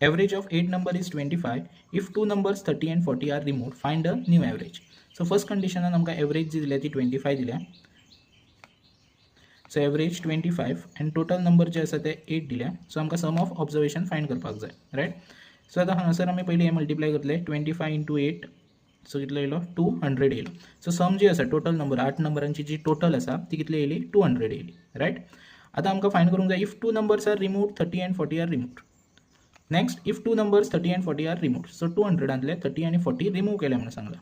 Average of 8 number is 25. If two numbers 30 and 40 are removed, find a new average. So first कंडिशनान आमकां average जी दिल्या ती 25 दिल्या. So average 25 and total number जे आसा ते eight दिल्या. सो आमकां सम ऑफ ऑब्जर्वेशन फायंड करपाक जाय, रायट? सो आतां हांगासर आमी पयलीं हें मल्टिप्लाय करतले, 25 इंटू 8. सो कितलो येयलो? 200 येयलो. सो सम जी आसा, टोटल नंबर, आठ नंबरांची जी टोटल आसा ती कितली येयली? 200 येयली, रायट? आतां आमकां फायंड करूंक जाय if two numbers are remove, 30 and 40 are remove. Next, if to numbers thirty and forty are remove. So to हंड्रेडांतले thirty आनी फोर्टी रिमूव केले म्हणून सांगलां.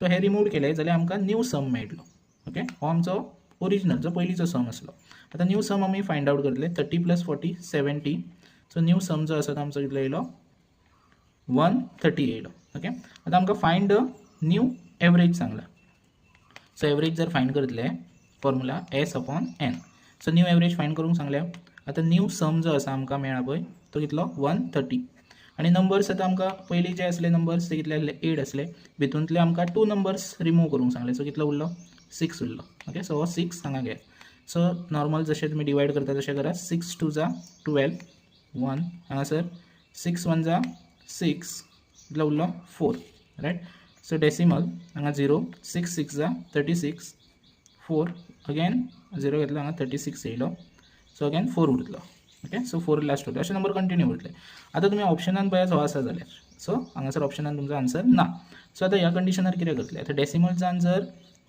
सो हे रिमूव केले जाल्यार आमकां न्यू सम मेळटलो, ओके? हो आमचो ओरिजिनल जो पयलींचो सम आसलो. आतां न्यू सम आमी फायंड आवट करतले. 30 plus 40, 70. So new sum जो आसा तो आमचो कितलो येयलो? 130 येयलो, ओके? आतां आमकां फायंड the new average सांगला. सो एवरेज जर फायंड करतले, formula S upon N. So new average find करूंक सांगल्या. आतां न्यू सम जो आसा आमकां मेळ्ळा पळय, तो कितलो? 130. आनी नंबर्स आतां आमकां पयलीं जे आसले नंबर्स ते कितले आसले? एट आसले. भितूंतले आमकां टू नंबर्स रिमूव करूंक सांगले. सो कितलो उरलो? सिक्स उरलो, ओके? सो हो सिक्स हांगा घेयात. सो नॉर्मल जशें तुमी डिवायड करता तशें करा. सिक्स टू जा 12, वन. हांगासर सिक्स वन जा सिक्स. कितलो उरलो? Four, right? सो डेसिमल हांगा झिरो. सिक्स सिक्स जा 36, फोर. अगेन झिरो घेतलो, हांगा 36 येयलो. सो अगेन फोर उरतलो, ओके? सो फोर लास्ट उरतलो. अशे नंबर कंटिन्यू उरतले. आतां तुमी ऑप्शनान पळयात हो आसा जाल्यार. सो हांगासर ऑप्शनान तुमचो आन्सर ना. सो आतां ह्या कंडिशनार कितें करतले? आतां डेसिमल्सान जर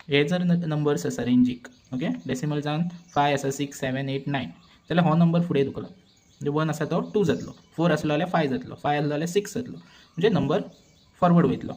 हे जर नंबर्स आसा रेंजीक, ओके, डेसिमल्सान फाय आसा, सिक्स, सेवन, एट, नायन जाल्यार हो नंबर फुडें धुकलो. म्हणजे वन आसा तो टू जातलो, फोर आसलो जाल्यार फाय जातलो, फाय आसलो जाल्यार सिक्स जातलो. म्हणजे नंबर फॉरवर्ड वयतलो.